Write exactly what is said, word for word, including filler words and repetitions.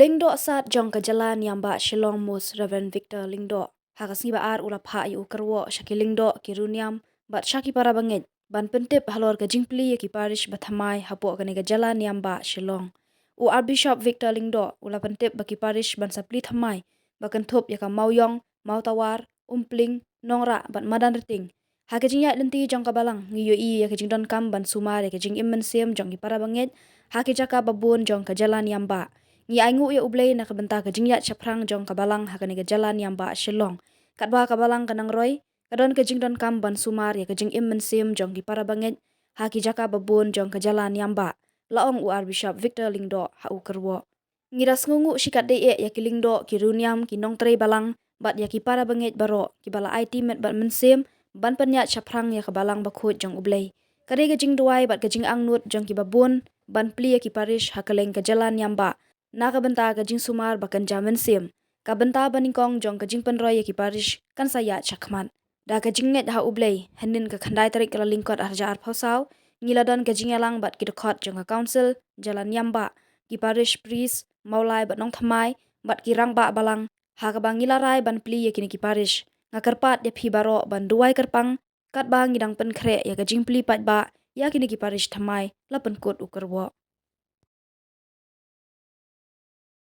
Lyngdoh Sad jong ka Jylla Niam Bah Shillong, Most Reverend Victor Lyngdoh, ha ka sngi Ba-ar u la phah ïa u kyrwoh sha ki lyngdoh, ki riewniam bad sha ki para bangeit ban pyntip halor ka jingplie ïa ki parish ba thymmai hapoh kane ka Jylla Niam Bah Shillong. U Archbishop Victor Lyngdoh u la pyntip ba ki parish ban sa plie thymmai ba kynthup ïa ka Mawïong, Mawtawar, Umpling, Nongrah bad Madanrting. Ha ka jingïaid lynti jong ka Balang ngi ïohi ïa ka jingdonkam ban sumar ïa ka jingim mynsiem jong ki para bangeit ha ki jaka ba bun jong ka Jylla Niam Bah. Ngi ainguh ïa U Blei na ka bynta ka jingïaid shaphrang jong ka Balang ha kane ka Jylla Niam Bah Shillong. Katba ka Balang ka nang roi, ka don ka jingdonkam ban sumar ïa ka jingim mynsiem jong ki para bangeit ha ki jaka ba bun jong ka Jylla Niam Bah, la ong u Archbishop Victor Lyngdoh ha u kyrwoh. Ngi da sngewnguh shikatdei eh ïa ki lyngdoh, ki riewniam, ki nongtrei Balang bad ïa ki para bangeit baroh kiba la aiti met bad mynsiem ban pynïaid shaphrang ïa ka Balang bakhuid jong U Blei. Ka dei ka jingduwai bad ka jingangnud jong kiba bun ban plie ïa ki parish ha kylleng ka Jylla Niam Bah na ka bynta ka jingsumar ba kynja mynsiem. Ka bynta banyngkong jong ka jingpynroi ïa ki parish kan sa ïaid shakhmat. Da ka jingngeit ha U Blei, hynnin ka khyndai tarik Kyllalyngkot arhajar arphew saw, ngi la don ka jingïalang bad ki dkhot jong ka Council Jylla Niam Bah, ki parish priest Mawlai bad Nongthymmai bad ki rangbah Balang, ha kaba ngi la rai ban plie ïa kine ki parish. Nga kyrpad ïa phi baroh ban duwai kyrpang katba ngi dang pynkhreh ïa ka jingplie paidbah ïa kine ki parish thymmai, la pynkut u kyrwoh.